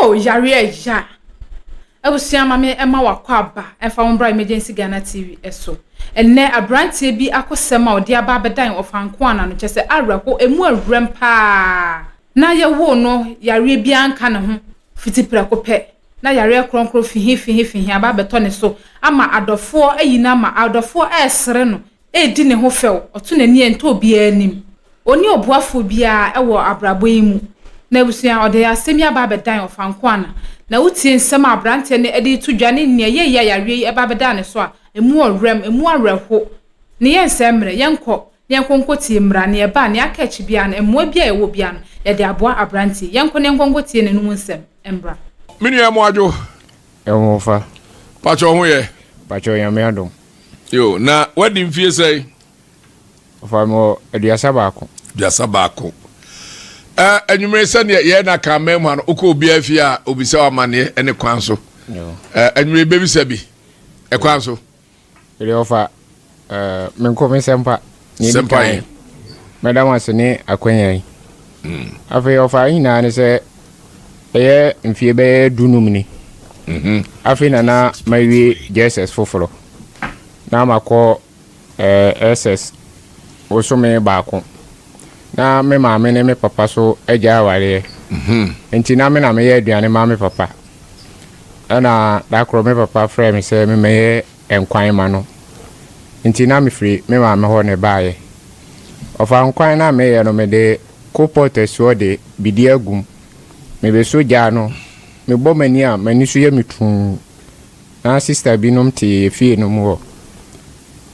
Oh yareɛ ya. Abusua ma me ɛma wakɔ aba ɛmfa wo mbra Emergency Ghana TV ɛso. Ɛnnɛ abranteɛ bi akosɛm a ɔde aba abɛdan ɔfanko ana no kyɛsɛ awerɛho ɛmu awuram paa. Na yɛwoo no yareɛ biara nka ne ho fiti prɛko pɛ na yareɛ krɔnkrɔn fihi fihi fihi aba abɛtɔ ne so ama adɔfoɔ ayi no ama adɔfoɔ ɛresere no redi ne ho fɛw, ɔto n'ani a ɛntɔ obiara anim. Onni ɔboafoɔ biara wɔ abrabɔ yi mu. Na abusua, ɔde asɛm yi aba abɛdan ɔfankoana. Na wotie nsɛm a aberanteɛ no de reto dwa ne nea ɛyɛeɛ a yareɛ yi ba bɛdaa ne so a, ɛmu ɔwerɛm, ɛmu awerɛho. Ne yɛnsɛe mmerɛ, yɛnkɔ na yɛnkɔ nkɔtie mmra, nea ɛba a, nea aka akyi biara no, mmoa biara a yɛwɔ biara no, yɛde aboa aberanteɛ yi. Yɛnkɔ na yɛnkɔ nkɔtie n'anom nsɛm mmra. Me nua Moadwo. Ɛhofa. Pakyɛ wo ho yɛ? Pakyɛ Onyame adom. Yo, na wadi mfie sɛn? Ɔfa me wɔ 31. 31. Ɛ anwummere sɛdeɛ yɛn na kan mɛn mu ano wokɔ obiara fie a obisa wo amanneɛ ɛne kwan so. Ɛ anwummere bɛbisa bi ɛkwan so. Ɛdeɛ ɔfa ɛɛ menkɔ me sɛmpa. Sɛmpa yi. Mɛda mo ase ne akwanya yi. Afei ɔfa nyinaa ne sɛ ɛyɛ mfie bɛyɛ 15 ni. Afei na na mawie JSS foforɔ. Na makɔ eh, SS bosome baako. Na me maame ne me papa so agya awareɛ. Nti na me na meyɛ aduane ma me papa. Ɛna da koro me papa frɛɛ me sɛ memmɛyɛ nkwan ma no. Nti na mefiri me maame hɔ na ɛbaeɛ. Ɔfa nkwan no a meyɛ no mede coalpot asuo de bidie agu mu. Mebɛsɔ gya no, mebɔ m'ani a m'ani so yɛ me tumm. Na sista binom te yɛn fie no mu hɔ.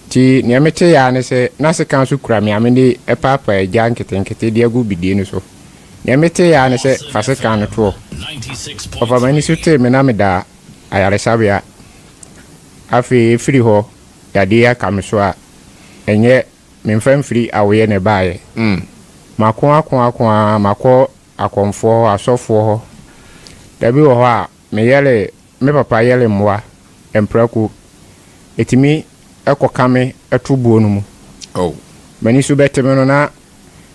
Nti nea metee ara ne sɛ na sekan nso kura me a mede paapaa gya nketenkete de agu bidie no so. Nea metee ara ne sɛ fa sekan no to hɔ. Ɔfa m'ani so tee me na meda ayaresabea. Afei ɛfiri hɔ yadeɛ yi aka me so a ɛnyɛ memfa mfiri awoeɛ na ɛbaeɛ. Mako ako ako ara makɔ akɔmfoɔ hɔ, asɔfoɔ hɔ. Da bi wɔ hɔ a meyɛre Me papa yɛre mmoa mprako, ɛtumi kɔka me to buo no mu. Oh. M'ani so bɛte me no na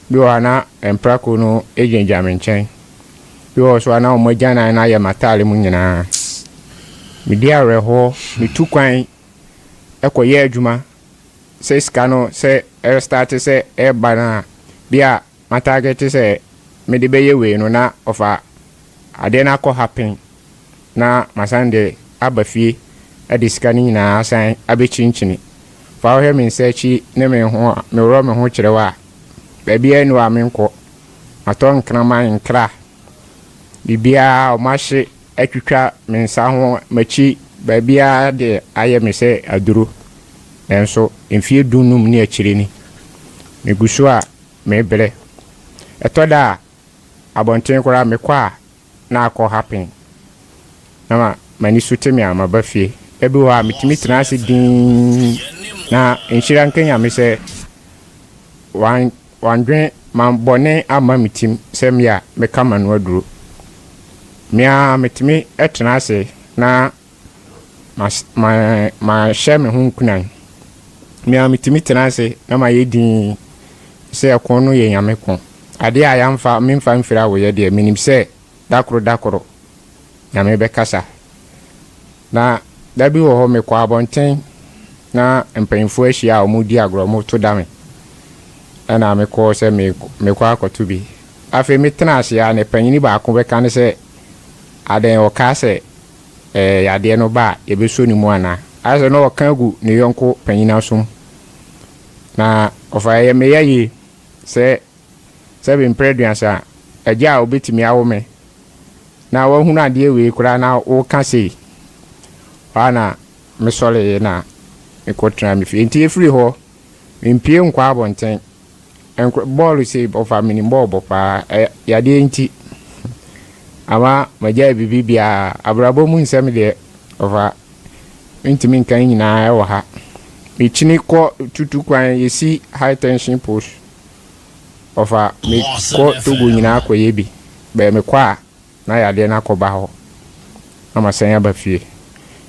bi wɔ hɔ a na mprako no gyinagyina me nkyɛn. Bi wɔ hɔ nso a na wɔn agyanan no ayɛ m'ataare mu nyinaa. Medi awerɛhoɔ, metu kwan kɔyɛ adwuma sɛ sika no sɛ ɛrestarte sɛ ɛreba no a, bi a matagɛte sɛ mede bɛyɛ wei no na ɔfa adeɛ no akɔ happen na masan de aba fie de sika no nyinaa asan abɛkyinkyini. Fa wohwɛ me nsa akyi ne me ho a, meworɔ me ho kyerɛ wo a, baabiara nni hɔ a menkɔ. Matɔ nkraman, nkra, biribiara, wɔahye atwitwa me nsa ho, m'akyi, baabiara de ayɛ me sɛ aduro. Nanso mfeɛ 15 ne akyire ni, megu so a mebrɛ. Ɛtɔ da a, abɔnten koraa mekɔ a, na akɔ happen na ma m'ani so te me a maba fie. Da bi wɔ hɔ a metumi tena ase dinn na nhyira nka Nyame sɛ wan wandwen man bɔne amma me tim sɛ me a meka m'ano aduro. Me ara metumi tena ase na mas ma mahyɛ me ho nkunan. Me ara metumi tena ase na mayɛ dinn sɛ ɛko no yɛ Nyame ko. Adeɛ a yɛamfa memfa mfiri awoeɛ deɛ, menim sɛ da koro da koro Nyame bɛkasa. Na da bi wɔ hɔ mekɔɔ abɔnten na mpanyinfoɔ ahyia a wɔredi agorɔ, wɔreto dame. Ɛna mekɔɔ sɛ mekɔ akɔto bi. Afei metena ase a na panyini baako bɛka ne sɛ, adɛn ɔkaa sɛ ɛɛ yadeɛ no ba a yɛbɛsɔ ne mu anaa? Ayɛ sɛ na ɔka agu ne yɔnko panyin asom. Na ɔfa ɛyɛ me ya yie sɛ sɛbe mprɛ aduasa agya a ɔbɛtumi awo me na wahunu adeɛ wei koraa na woka sei. Hɔ ara na mesɔreeɛ na mekɔtenaa me fie. Nti ɛfiri hɔ, mempue nkɔ abɔnten. Nk bɔɔlo sei, ɔfa menim bɔɔl bɔ paa. Ɛ yadeɛ nti ama magyae biribi biara. Abrabɔ mu nsɛm deɛ, ɔfa mentumi nka ne nyinaa wɔ ha. Mekyini kɔ tutu kwan, yɛsi high tension post. Ɔfa mekɔ Togo nyinaa kɔyɛ bi. Bɛɛ mekɔ a, na yadeɛ no akɔba hɔ na masan aba fie.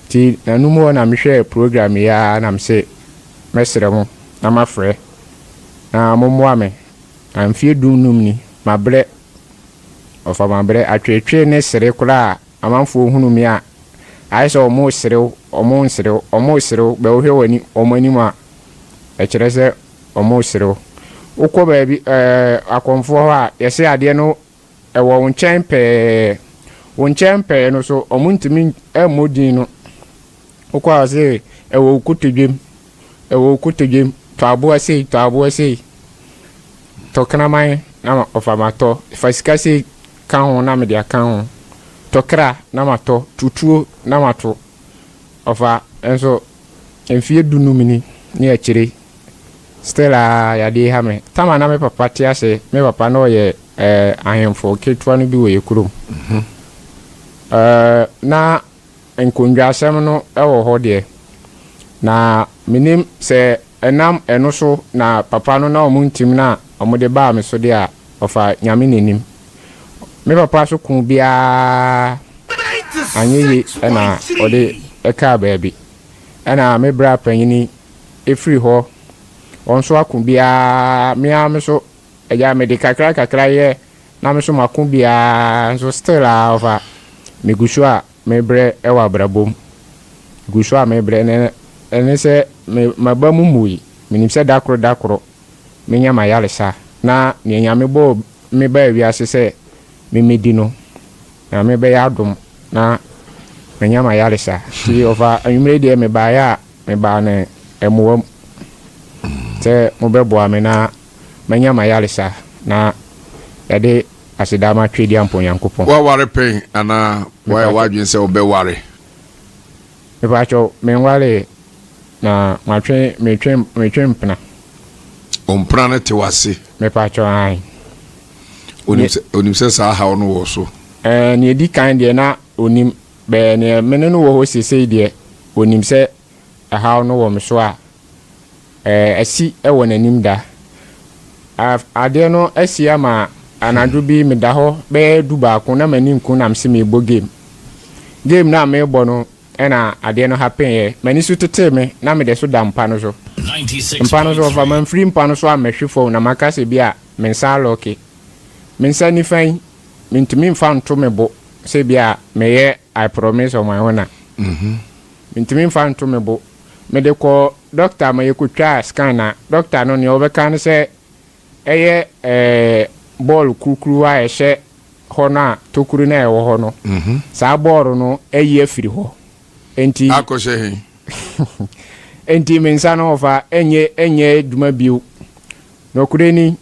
Nti n'anum hɔ na mehwɛɛ program yi ara na mese mɛsrɛ mo na mafrɛ na mommoa me. Na mfeɛ 15 ni, mabrɛ. Ɔfa mabrɛ atweetwee ne sere koraa a amanfoɔ hunu me a ayɛ sɛ ɔmo reserew ɔmo nserew ɔmo reserew bɛ wohwɛ w'ani ɔmo anim a ɛkyerɛ sɛ ɔmo reserew. Wokɔ baabi ɛɛ akɔmfoɔ hɔ a yɛse adeɛ no ɛwɔ wo nkyɛn pɛɛ wo nkyɛn pɛɛ no so ɔmo ntumi mmɔ din no. Wokɔ a ɔse ɛwɔ wo kotodwem ɛwɔ wo kotodwem tɔ aboa sei tɔ aboa sei. Tɔ kraman na ɔfa matɔ, fa sika sei ka ho na mede aka ho, tɔ kra na matɔ, to tuo na mato. Ɔfa nso mfeɛ dunum ni ne akyire still aa yadeɛ yi ha me. Tam a na me papa te ase, me papa na ɔyɛ eh, ahemfo ketewa no bi wɔ yɛ kurom. Eh, na Nkondwasɛm no wɔ hɔ deɛ, na mennim sɛ ɛnam ɛno so na papa no na wɔn ntim no a wɔde baa me so deɛ a, ɔfa Nyame n'anim. Me papa so ko biara anyɛ yie na ɔde kaa baabi. Ɛna me bra panyini firi hɔ, ɔno nso ako biara, me ara me nso agya mede kakra kakra yɛ Na me so mako biaa nso still aa ɔfa me gu so a me brɛ wɔ abrabɔ mu gu so a me brɛ na ɛne sɛ me maba mu mmui me nim sɛ dakoro dakoro me nya mayaresa na nea Nyame bɔɔ me baa wiase sɛ me medi no Nyame bɛyɛ adom na manya mayaresa nti ɔfa anwummerɛ deɛ me baeɛ a me baa no mmoa mu sɛ mo bɛboa me na manya m'ayaresa na yɛde aseda ama Tweediampo Nyankopɔn. Woaware pɛn anaa woayɛ w'adwene sɛ wobɛware? Mepakyɛw, menwaree, na matwe, metwe, metwe mpena. Wo mpena no te w'ase? Mepakyɛw, ae. Onim sɛ, onim sɛ saa haw no wɔ so? Ɛɛ, nea edi kan deɛ na onim, bɛɛ nea me ne no wɔ hɔ seesei deɛ, onim sɛ ɛhaw no wɔ me so a, asi wɔ n'anim da. Adeɛ no asi ama anadwo bi meda hɔ bɛyɛ dubaako na m'ani nku na mese merebɔ game. Game no a merebɔ no na adeɛ no hapeneeɛ. M'ani so tetee me na mede so da mpa no so. Mpa no so ɔfa mamfiri mpa no so ammɛhwe fam na maka sɛ bi a me nsa alɔɔke. Me nsa nifa yi mentumi mfa nto me bo sɛ bi a meyɛ I promise on my honor. Mentumi mfa nto me bo. Mede kɔɔ dɔkta ma yɛkɔtwaa scan na dɔkta no nea ɔbɛka ne sɛ ɛyɛ ɛɛ bɔɔl kurukuruwa a ɛhyɛ hɔ no a tokuro no a ɛwɔ hɔ no, saa bɔɔl no ayi afiri hɔ. Enti Akɔhyɛ he? Enti me nsa no ɔfa ɛnyɛ ɛnyɛ adwuma bio. Nɔkorɛ ni,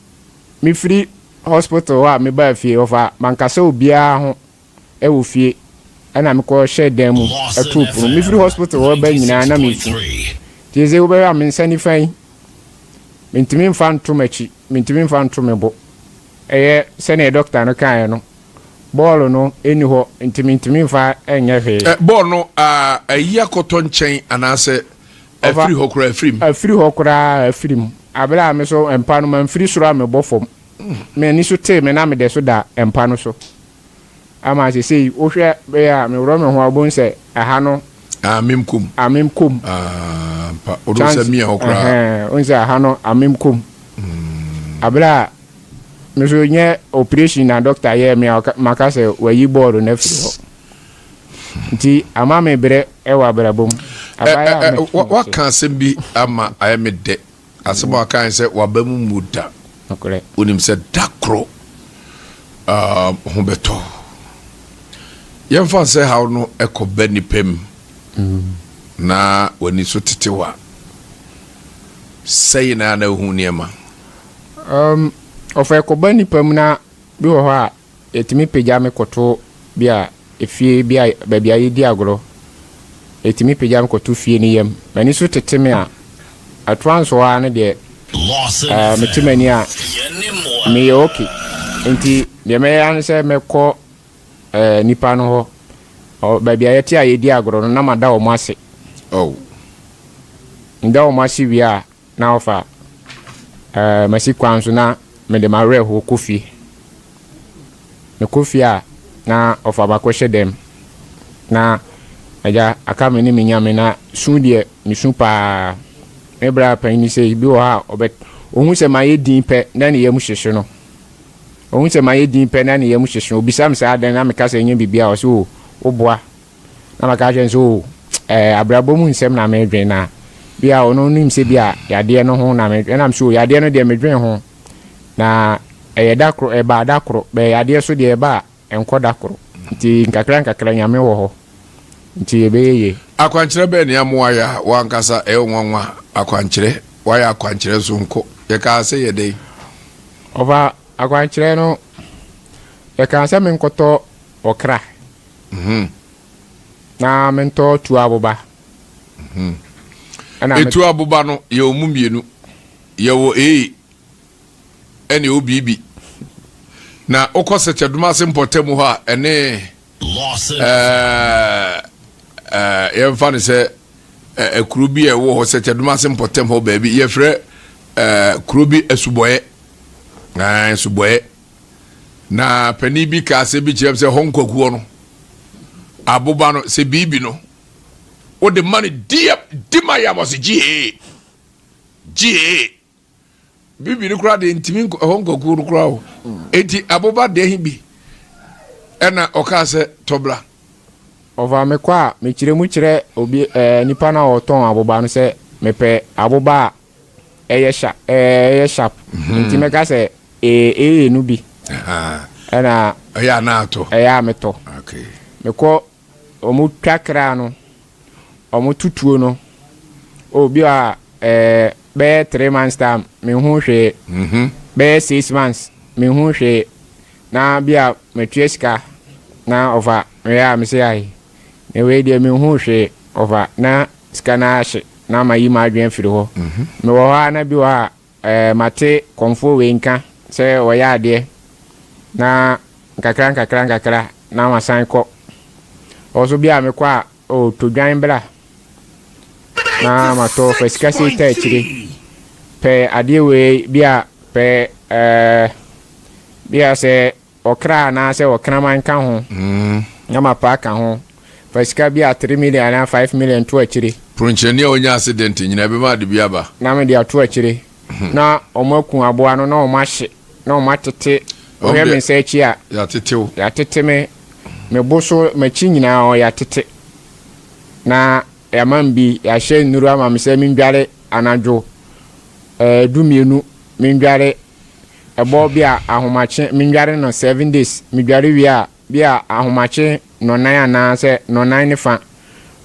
mefiri hospital hɔ a mebaa fie ɔfa mankasa obiara ho. wɔ fie ɛna mekɔ hyɛɛ dan mu too pono. Mefiri hospital hɔ ba nyinaa na mesu. Nti ɛsɛ wobɛhwɛ a me nsa nifa yi mentumi mfa nto m'akyi, mentumi mfa nto me bo. Ɛyɛ sɛdeɛ dɔkta no kaeɛ no, bɔɔlo no ɛnni hɔ nti mentumi mfa nyɛ hwee. Bɔɔl no ayi akɔtɔ nkyɛn anaasɛ afiri hɔ koraa afiri mu? Afiri hɔ koraa afiri mu. Aberɛ a me so mpa no mamfiri soro a mebɔ fam. M'ani so tee me na mede so da mpa no so. Ama sesei wohwɛ bɛyɛ a meworɔ me ho a wobɛhu sɛ ɛha no. Amem kom. Amem kom. Ampa. Wode wo nsa mia hɔ koraa. Ɛhɛn, wohu sɛ ɛha no amem kom. Abere a me nso nyɛ operation na doctor yɛɛ me a maka sɛ wayi bɔɔl no afiri hɔ. Nti ama me brɛ wɔ abrabɔ mu. Abayewa a me. Waka asɛm bi ama ayɛ me dɛ. Asɛm a ɔkae sɛ waba mu mmu da. Nokorɛ. Wonim sɛ da koro ho bɛtɔ. Yɛmfa sɛ haw no kɔba nnipa mu na w'ani so tetew a, sɛe na na wohu nneɛma. Um, ɔfa ɛkɔba nnipa mu na bi wɔ hɔ a Yɛtumi pagya me kɔto bi a efie bi a baabi a yɛdi agorɔ. Yɛtumi pagya me kɔto fie no yam. M'ani so tete me a, ɛtoa nso ara no deɛ, ɛɛ mete m'ani a, meyɛ okay. Nti deɛ mɛyɛ ara ne sɛ mɛkɔ ɛɛ nipa no hɔ, ɔ baabi a yɛte a yɛdi agorɔ no na mada wɔn ase. Oh. Meda wɔn ase wie a, Na ɔfa eh, masi kwan so na mede m'awerɛhoɔ kɔ fie. Mekɔ fie a, na ɔfa makɔhyɛ dɛm. Na agya aka me ne me nyame na su deɛ mesu paa. Me bra panyin sei bi wɔ hɔ a ɔbɛ ɔhu sɛ mayɛ din pɛ na ne yam hyehye no. Ɔhu sɛ mayɛ din pɛ na ne yam hyehye no. Ɔbisa me sɛ adɛn na meka sɛ ɛnyɛ biribiara a, ɔse oh, woboa. Na maka akyerɛ no sɛ oh, ɛɛ abrabɔ mu nsɛm na meredwen na bi a ɔno nim sɛ bi a yadeɛ no ho na meredwen. Ɛna mese oh, yadeɛ no deɛ medwen ho na ɛyɛ da koro, ɛbaa da koro, bɛyɛ yadeɛ so deɛ ɛba a Ɛnkɔ da koro. Nti nkakra nkakra Nyame wɔ hɔ nti ɛbɛyɛ yie. Akwankyerɛ bɛn ne ama woayɛ a w'ankasa ɛyɛ wo nwanwa? Akwankyerɛ, Woayɛ akwankyerɛ nso nko. Yɛkaa sɛ yɛ dɛn? Ɔfa, Akwankyerɛ no, yɛkaa sɛ menkɔtɔ ɔkra na mentɔ tuo aboba. Ɛna me. Tuo aboba no, yɛwɔ mu mmienu. Yɛwɔ ee. ɛne obibi na wokɔ sɛkyɛdom ase mpɔtam hɔ a ɛne yɛmfa no sɛ kuro bi a ɛwɔ hɔ sɛkyɛdom ase mpɔtam hɔ baabi yɛfrɛ kuro bi asubɔeɛ asubɔeɛ na panin bi kaa sɛ bi kyerɛ sɛ hɔ nkwakuo no aboba no sɛ biribi no wode ma no di ma yɛ abɔse gyee gyee Bibi no koraa deɛ ntumi nkɔ ɛhɔ nkɔkuo no koraa o. Eti aboba deɛ he bi ɛna ɔkaa sɛ tɔbla. Ɔfa mekɔ a mekyerɛ mu kyerɛ obi ɛɛ nipa no a ɔtɔn aboba no sɛ mepɛ aboba a ɛyɛ sha ɛyɛ sharp nti mɛka sɛ ee ee no bi ɛna ɛyɛ a na atɔ ɛyɛ a metɔ mekɔ wɔn twa kra no wɔn to tuo no oh bi a ɛɛ bɛyɛ three months time me hu hwee mhm. bɛyɛ six months me hu hwee na bi a matua sika na ɔfa meyɛ a mese ayi na wei deɛ me hu hwee ɔfa na sika no ahye na ma yi m'adwene afiri hɔ mhm. mewɔ hɔ a na bi wɔ hɔ a Ɛɛ, mate kɔmfoɔ wei nka sɛ ɔyɛ adeɛ na nkakra nkakra nkakra na masan kɔ. Ɔwɔ so bi a mekɔ a, oh, tɔ dwan bra na matɔ, fa sika sei ta akyire. Pɛ adeɛ wei bi a, pɛ ɛɛ, bi a sɛ Ɔkra anaasɛ ɔkraman ka ho, na mapa aka ho. Fa sika bi a 3 million anaa 5 million to akyire. Pronkyerɛni a ɔnya accident nyinaa ɛbɛma ade bi aba. Na mede ato akyire. Na wɔaku aboa no na wɔahye na wɔatete. Wohwɛ me nsa akyi a. Yɛatete wo. Yɛatete me. Me bo so, m'akyi nyinaa yɛatete. Na yɛama me bi, yɛahyɛ nnuru ama me sɛ mendware anadwo ɛɛ dumienu, mendware Ɛbɔ bi a ahomakye mendware no seven days, medware wie a bi a ahomakye nnɔnan anaa sɛ nnɔnan ne fa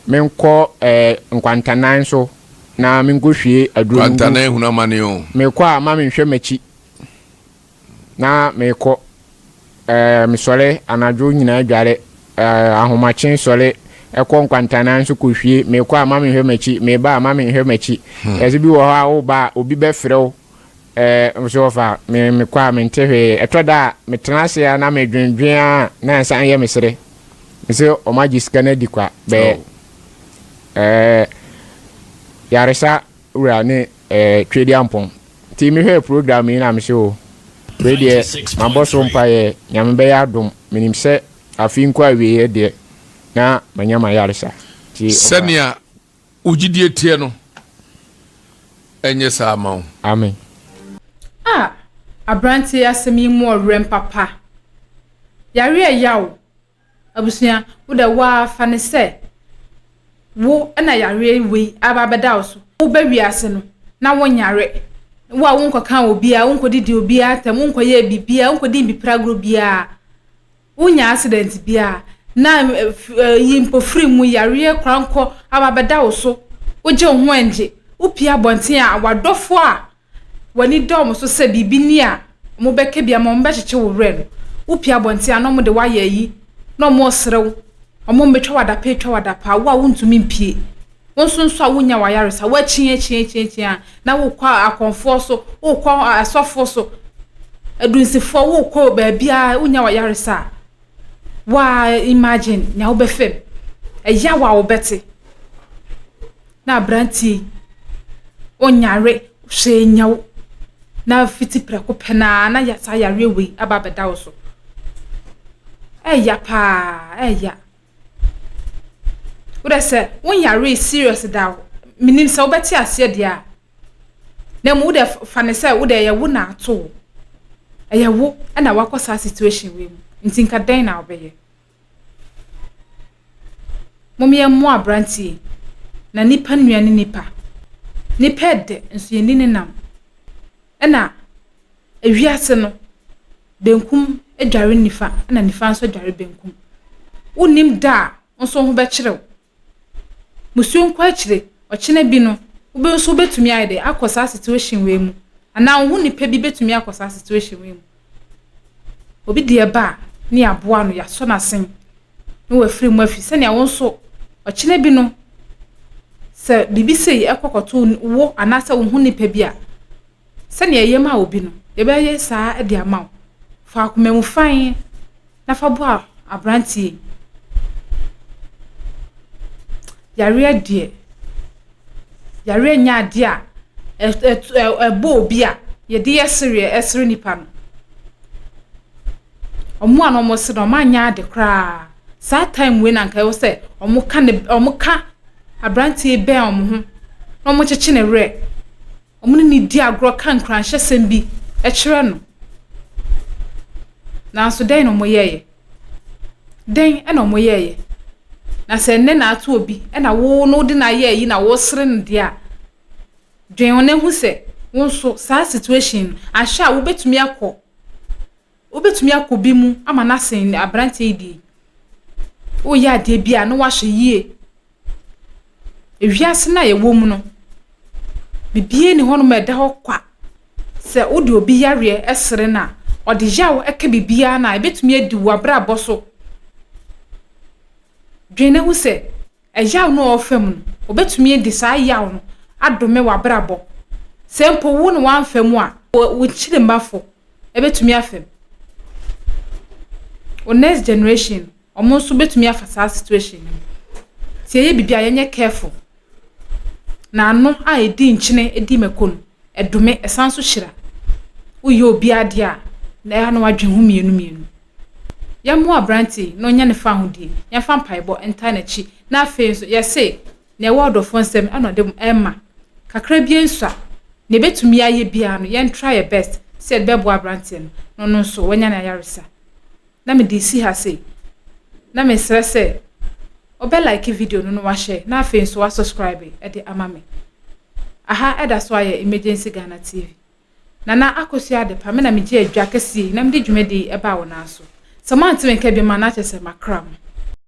menkɔ ɛɛ nkwantanan so na menkɔ hwie aduro no ngu. Nkwantanan hunu amane o. Mekɔ a ma menhwɛ m'akyi na mekɔ ɛɛ mesɔre anadwo nyinaa dware ɛɛ ahomakye sɔre ɛkɔ nkwantanan so kɔ hwie mekɔ a ma menhwɛ m'akyi meba a ma menhwɛ m'akyi. Ɛsɛ bi wɔ hɔ a woba a obi bɛfrɛ wo Ɛɛ, nso ɔfa, me mekɔ a mente hwee. Ɛtɔ da a, metena ase a na medwendwen a na ɛsan yɛ me sere. Mese wɔn agye sika no adi kwa. Bɛɛ, ɛɛ, yaresa wura ne ɛɛ Tweediampɔn. Nti mehwɛɛ program yi na mese o, wei deɛ mabɔ so mpaeɛ, Nyame bɛyɛ adom. Menim sɛ afe yi nkɔ awieɛ deɛ na manya m'ayaresa. Nti ɔfa. Sɛnea Wo gyidie teɛ no, ɛnyɛ saa ma wo. Amen. Ah abranteɛ yi asɛm yi mu ɔwerɛm papa. Yareɛ ɛya o. Abusua wo dɛ waa fa no sɛ wo na yareɛ wei aba abɛda wo so. Wo ba wiase no na wo nyare. Wo a wo nkɔka obiara, wo nkɔdidi obiara atɛm, wo nkɔyɛ biribiara, wo nkɔdi mpipragorɔ biara. Wonya accident bi a, na yi mpofirim mu yareɛ korankɔ aba abɛda wo so. Wogye wo ho ɛngye. Wopue abɔnten a, w'adɔfoɔ a w'ani da wɔn so sɛ biribi ni a, wɔbɛka bi ama wo, wɔbɛkyekye wo werɛ no, wopue abɔnten a na wɔde wo ayɛ ayi, na wɔresere wo. Wɔbɛtwa wo adapaa atwa wo adapaa, wo a wontumi mpue. Wo nso nso a wonnya w'ayaresa, woakyin akyin akyin akyin a, na wokɔ akɔmfoɔ so, wokɔ asɔfoɔ so, adunsifoɔ, wokɔ baabiara wonnya w'ayaresa a, waa imagine nea wobɛfa mu, ɛyaw a wobɛte. Na aberanteɛ yi, onyare, hwee nyɛ wo, na fiti prɛko pɛ no ara na saa yareɛ wei aba abɛda wo so. Ɛya paa, ɛya. Wo dɛ sɛ wo nyaree serious da a, menim sɛ wobɛte aseɛ deɛ a, na mmom wo dɛ fa no sɛ wo dɛ ɛyɛ wo na ato wo. Ɛyɛ wo na woakɔ saa situation wei mu, nti nka dɛn na wobɛyɛ? Mom yɛmmoa aberanteɛ yi, na nipa nua ne nipa. Nipa ɛdɛ nso yɛnni ne nam. Ɛna ewiase no, benkum dware nifa ɛna nifa nso dware benkum. Wonnim da a wo nso wo ho bɛkyere wo. Musuo nkɔ akyire, ɔkyena bi no, wo nso wobɛtumi ayɛ dɛ akɔ saa situation wei mu. Anaa wo ho nipa bi bɛtumi akɔ saa situation wei mu. Obi deɛ ba a, ne yɛaboa no, yɛasɔ n'asen, na wafiri mu afi. Sɛnea wo nso, ɔkyena bi no, sɛ biribi sei ɛkɔ kɔto wo anaasɛ wo ho nipa bi a, sɛnea ɛyɛ ma obi no, yɛbɛyɛ saa de ama wo. Fa akoma mu fann na fa boa aberanteɛ yi. Yareɛ deɛ, yareɛ nyɛ adeɛ a ɛbɔ obi a yɛde yɛ sereɛ ɛsere nipa no. Wɔn a na wɔresere no, wɔanyɛ ade koraa. Saa time wei na anka ɛwɔ sɛ wɔka ne wɔka aberanteɛ yi bɛn wɔn ho na wɔkyekye ne werɛ. Wɔne no di agorɔ ka nkuranhyɛsɛm bi kyerɛ no. Nanso dɛn na wɔyɛeɛ? Dɛn na wɔyɛeɛ? Na sɛ nnɛ na ato obi na wo no wode no ayɛ ayi na woresere no deɛ a, dwen ho na hu sɛ wo nso saa situation no, anhwɛ a wobɛtumi akɔ Wobɛtumi akɔ bi mu ama no asen aberanteɛ yi deɛ yi. Woyɛ adeɛ bi a na woahwɛ yie. Ewiase no a yɛwɔ mu no, biribiara nni hɔnom a ɛda hɔ kwa. Sɛ wode obi yareɛ sere no a, ɔde yaw ka biribiara no a, ɛbɛtumi adi w'abrabɔ so. Dwen na hu sɛ Ɛyaw no a ɔrefa mu no, obetumi adi saa yaw no adome w'abrabɔ. Sɛ mpo wo na woamfa mu a, wo nkyirimafo betumi afa mu. Wo next generation, wɔn nso betumi afa saa situation no mu. Nti yɛyɛ biribi a yɛnyɛ careful. Na ano a edi nkyene di mako no, ɛdome, ɛsan nso hyira. Woyɛ obi adeɛ a, na ɛyɛ a na woadwene ho mmienu mmienu. Yɛmmoa aberante yi na ɔnya ne fahodie, yɛmfa mpaebɔ ntaa n'akyi, na afei nso yɛse nea ɛwɔ ɔdɔfoɔ nsam na ɔde rema. Kakra biara nsua, nea ɛbɛtumi ayɛ biara no yɛn try yɛ best sɛ yɛde bɛboa aberanteɛ no na ɔno nso wanya n'ayaresa. Na mede resi ha sei, na mesrɛ sɛ wobɛ like video no na wahyɛ na afei nso wa subscribe de ama me. Aha ɛda so ayɛ Emergency Ghana TV. Nana Akosua Adepa, me na megyee adwa kɛseɛ yi na mede dwumadie yi baa wo nan so. Sɛ moante me nka biom a na kyerɛ sɛ makra mo.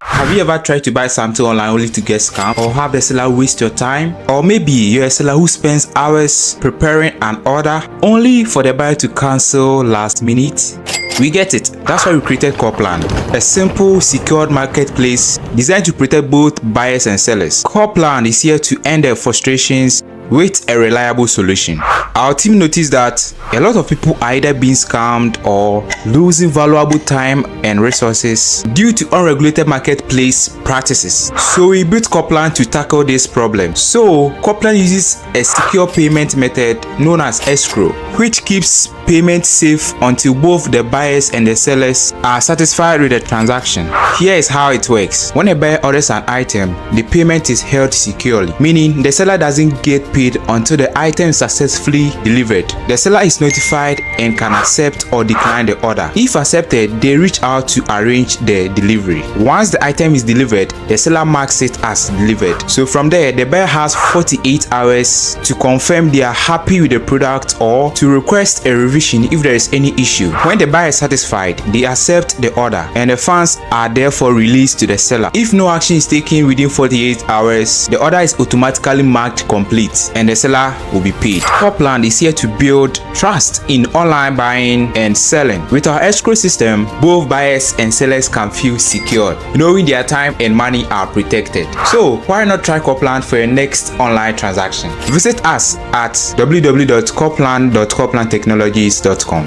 Have you ever tried to buy something online only to get scammed or have the seller waste your time? Or maybe you're a seller who spends hours preparing an order only for the buyer to cancel last minute? We get it. That's why we created Corplan, a simple, secured marketplace designed to protect both buyers and sellers. Corplan is here to end the frustrations with a reliable solution. Our team noticed that a lot of people are either being scammed or losing valuable time and resources due to unregulated marketplace practices. So we built Corplan to tackle this problem. So Corplan uses a secure payment method known as escrow, which keeps payment safe until both the buyers and the sellers are satisfied with the transaction. Here is how it works. When a buyer orders an item, the payment is held securely, meaning the seller doesn't get paid until the item is successfully delivered. The seller is notified and can accept or decline the order. If accepted, they reach out to arrange the delivery. Once the item is delivered, the seller marks it as delivered. So from there, the buyer has 48 hours to confirm they are happy with the product or to request a revision if there is any issue. When the buyer is satisfied, they accept the order and the funds are therefore released to the seller. If no action is taken within 48 hours, the order is automatically marked complete and the seller will be paid. Corplan is here to build trust in online buying and selling. With our escrow system, both buyers and sellers can feel secured, knowing their time and money are protected. So why not try Corplan for your next online transaction? Visit us at www.corplan.corplantechnologies.com.